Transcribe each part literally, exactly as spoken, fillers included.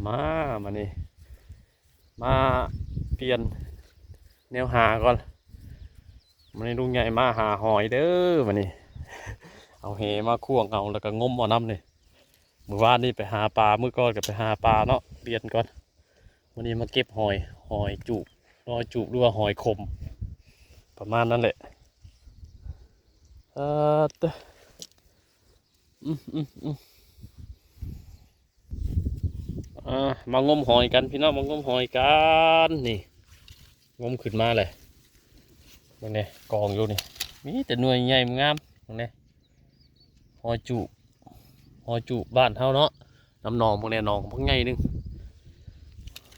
มามานี่มาเปลี่ยนแนวหาก่อนมานี่ลุงใหญ่มาหาหอยเด้อมานี่เอาแหมาข่วงเอาแล้วก็งมเอาน้ำนี่มื้อวานนี่ไปหาปลามื้อก่อนก็ไปหาปลาเนาะเปลี่ยนก่อนวันนี้มาเก็บหอยหอยจูบหอยจูบหรือว่าหอยขมประมาณนั้นแหละเออเตอะอืมอืมอืม อ่ามางมหอยกันพี่น้องมางมหอยกันนี่งมขึ้นมาเลยมันเนี่ยกองอยู่นี่มีแต่หน่วยใหญ่งามมันเนี่ยหอยจูบหอยจูบบ้านเฮาเนาะน้ำหนองพวกเนี้ยหนองพวกใหญ่นึง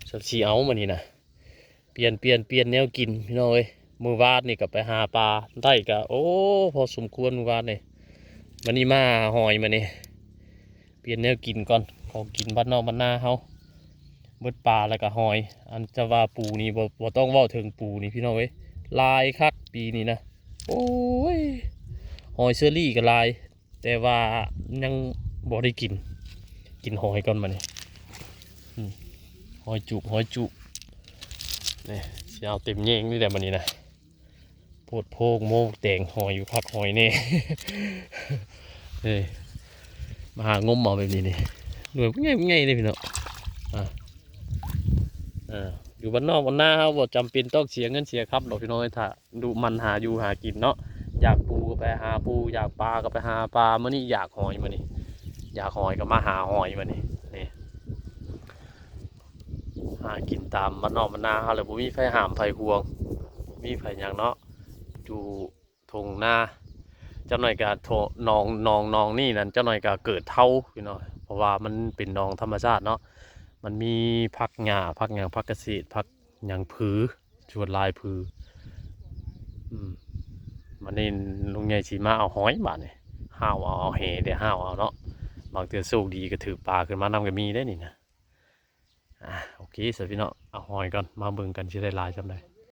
สันสีเอามานี่นะเปลี่ยนเปลี่ยนเปลี่ยนแนวกินพี่น้องเอ้ยมื้อวานนี่ก็ไปหาปลาได้ก็โอ้พอสมควรมื้อวานนี่มานี่มาหาหอยมานี่ เปลี่ยนแนวกินก่อนของกินบ้านนอกบ้านนาเฮาเบิดปลาแล้วก็หอยอันจะว่าปูนี่บ่บ่ต้องเว้าถึงปูนี่พี่น้องเอ้ยหลายคักปีนี้นะโอ้ยหอยเชอรี่ก็หลายแต่ว่ายังบ่ได้กินกินหอยก่อนมานี่อืมหอยจูบหอยจูบนี่สิเอาเต็มแยงนี่แหละมานี่นะ โพดโพกโมกแตงหอยอยู่คักหอยแน่ เอ้ยมาหางมเอาแบบนี้นี่หน่วยง่ายง่ายเลยพี่น้องอ่าอ่าอยู่บ้านนอกบ้านนาเฮาบ่จำเป็นต้องเสียเงินเสียคำดอกพี่น้องถ้าดูมันหาอยู่หากินเนาะอยากปูก็ไปหาปูอยากปลาก็ไปหาปลามื้อนี้อยากหอยมื้อนี้อยากหอยก็มาหาหอยมื้อนี้นี่หากินตามบ้านนอกบ้านนาเฮาเลยบ่มีไผห้ามไผห่วงบ่มีไผหยังเนาะ อยู่ทงนาเจ้าหน่อยก็โทหนองหนองหนองนี่นั่นเจ้าหน่อยก็เกิดเทาพี่น้องเพราะว่ามันเป็นหนองธรรมชาติเนาะมันมีผักหญ้าผักหยังผักเกษตรผักหยังผือชวนหลายผืออืมมันนี่ลุงใหญ่สิมาเอาหอยบาดนี่ห้าวเอาเอาแหเดี๋ยวห้าวเอาเนาะบางเทื่อโชคดีก็ถือปลาขึ้นมานำก็มีได้นี่นะอ่ะโอเคสวัสดีพี่น้องเอาหอยก่อนมาเบิ่งกันสิได้หลายส่ำใด